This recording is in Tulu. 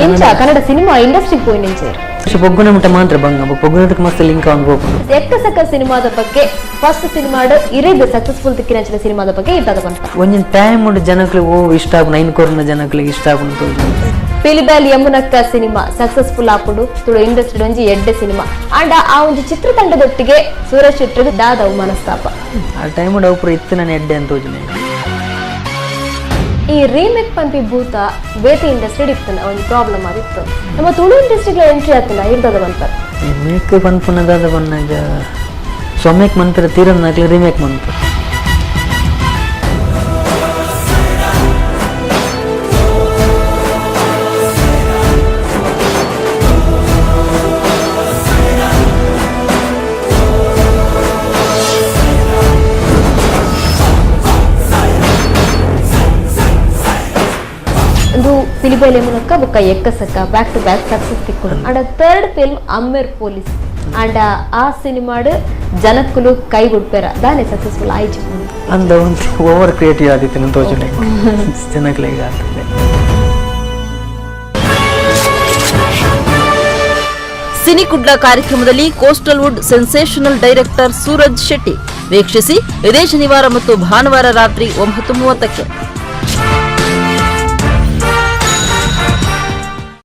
Kannada cinema ಇಂಡಸ್ಟ್ರಿಗೆ ಪೋಯಿನ ಪೊಗ್ಗುನ ಮುಟ್ಟ ಮಾತ್ರ ಬಂಗ ಪೊಗ್ಗುನದಕ್ಕೆ ಮಸ್ತ್ ಲಿಂಕ್ ಆನ್ ಹೋಗ್ಬೋದು. ಎಕ್ಕಸಕ್ಕ ಸಿನಿಮಾದ ಬಗ್ಗೆ ಫಸ್ಟ್ ಸಿನಿಮಾಡ್ ಇರೇಗ್ ಸಕ್ಸಸ್ಫುಲ್ ತಿಕ್ಕಿನಂಚಿನ ಸಿನಿಮಾದ ಬಗ್ಗೆ ಇದ್ದದ ಬಂತ ಒಂಜಿನ ಟೈಮ್ ಉಂಟು ಜನಕ್ಕೆ ಓ ಇಷ್ಟ ಆಗುಣ ಐನ್ ಕೊರ್ನ ಜನಕ್ಕೆ ಇಷ್ಟ ಆಗುಣ. ಪಿಲಿಬಾಲ್ ಯಮುನಕ್ಕ ಸಿನಿಮಾ ಸಕ್ಸಸ್ಫುಲ್ ಆಪುಂಡು ತುಳು ಇಂಡಸ್ಟ್ರಿ ಒಂಜಿ ಎಡ್ಡೆ ಸಿನಿಮಾ ಅಂಡ ಆ ಒಂಜಿ ಚಿತ್ರತಂಡದೊಟ್ಟಿಗೆ ಸೂರಜ್ ಶೆಟ್ಟಿಗೆ ದಾದವು ಮನಸ್ತಾಪ ಆ ಟೈಮ್ ಅವು ಇತ್ತು ನಾನು ಎಡ್ಡೆ ಅಂತ ಯೋಜನೆ. ಈ ರೀಮೇಕ್ ಪಂಪಿ ಭೂತ ಬೇತೆ ಇಂಡಸ್ಟ್ರಿ ಇತ್ತು ಒಂದು ಪ್ರಾಬ್ಲಮ್ ಆಗಿತ್ತು ನಮ್ಮ ತುಳು ಇಂಡಸ್ಟ್ರಿಗೆ ಎಂಟ್ರಿ ಆಗ್ತಿಲ್ಲ ಇರ್ತದ ಬಂತ ರೀಮೇಕ್ ಪನ್ಪುನದಾದ ಬನ್ನಾಗ ಸೊಮ್ಮೇಕ್ ಮಂತ್ರ ತೀರನ್ನಾಗ್ಲಿ ರೀಮೇಕ್ ಮಂತ್ರ ಪಿಲಿಬೈಲ್ ಯಮುನಕ್ಕ ಬೊಕ್ಕ Ekkasakka back to back success ತಿಕ್ಕೊಂಡು and third film Ammer police and ಆ ಸಿನಿಮಾಡ್ ಜನಕ್ಕುಲು ಕೈ ಗುಡ್ಪೇರ ದಾನೆ ಸಕ್ಸಸ್ಫುಲ್ ಆಯ್ತು ಅಂದ ಒಂದು ಓವರ್ ಕ್ರಿಯೇಟಿವ್ ಆದಿತ್ತು ನನ್ನ ತೋಚನೆ ಜನಗಳಿಗೆ ಆಗ್ತದೆ. ಸಿನಿ ಕುಡ್ಲ ಕಾರ್ಯಕ್ರಮದಲ್ಲಿ coastal wood sensational director Suraj Shetty ವೀಕ್ಷಿಸಿ ಇದೇ ಶನಿವಾರ ಮತ್ತು ಭಾನುವಾರ ರಾತ್ರಿ 9:30ಕ್ಕೆ.